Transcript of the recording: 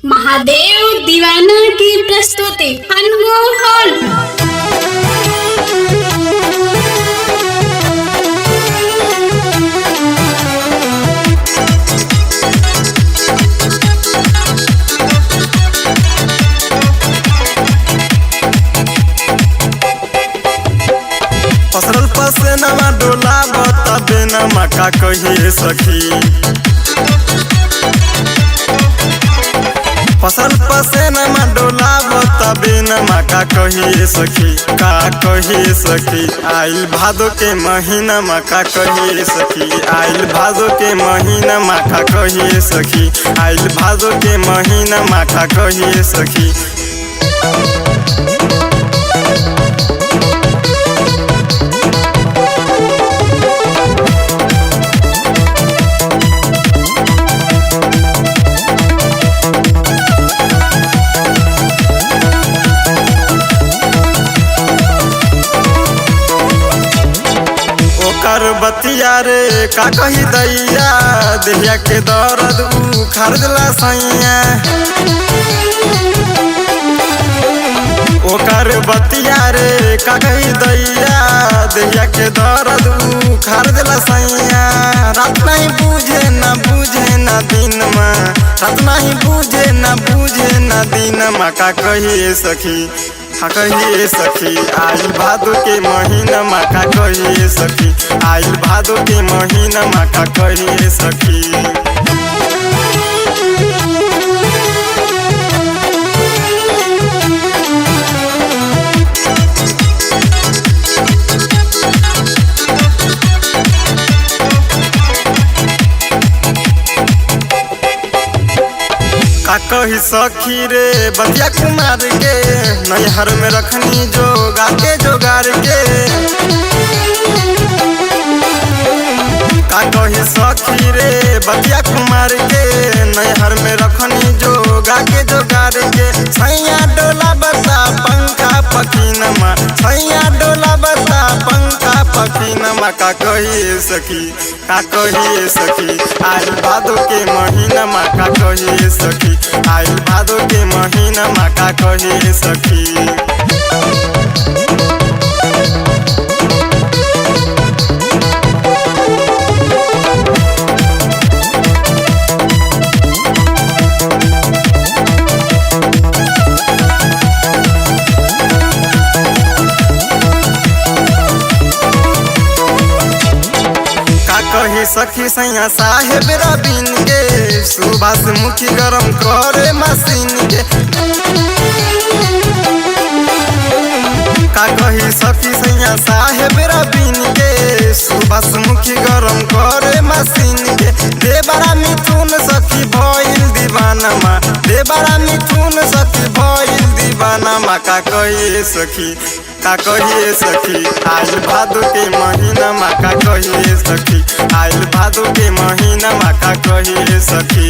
महादेव दीवाना की प्रस्तुति अनमोल। पसरल पसेनावा डोला बताबे न का कहिए सखी। पसरल पसेनावा डोला बताबे न का कहिए सखी, का कहिए सखी। आइल भादो के महीना मा का कहिए सखी, आइल भादो के महीना मा का कहिए सखी, आइल भादो के महीना मा का कहिए सखी। ओकर बतिया रे का कही दैया, देहिया के दर्द उखाड़ देला सैया। ओकर बतिया रे का कही दैया, देहिया के दर्द उखाड़ देला सैया। रात नहीं बूझे ना बूझे ना दिन में, रात नहीं बूझे ना बूझे ना दिन में, का कहिए सखी, का कहिए सखी। आइल भादो के महीना मा का कहिए सखी, आइल भादो के महीना मा का कहिए सखी। का कही सखी रे बतिया कुमार के, नैहर में रखनी जोगा के जोगार के। का कही सखी रे बतिया कुमार के, नैहर में रखनी जोगा के जोगार के। सैया डोला बता पंखा पखीनमा, सैया डोला बता पंखा पखीनमा, का कहिए सखी, का कहिए सखी। आइल भादो के महीना मा का कहिए सखी, आइल भादो के महीना मा का कहिए सखी। कही सखी सैया साहेब रबीन के, सुभाष मुखी गरम करे मशीन के। का कही सखी सैया साहेब रबीन के, सुभाष मुखी गरम करे मशीन के। देवरा मिथुन सखी भइल दीवाना, देवरा मिथुन सखी भइल दीवाना, का कहिए सखी, का कहिए सखी। आइल भादो के महीना मा का कहिए सखी, आइल भादो के महीना मा का कहिए सखी।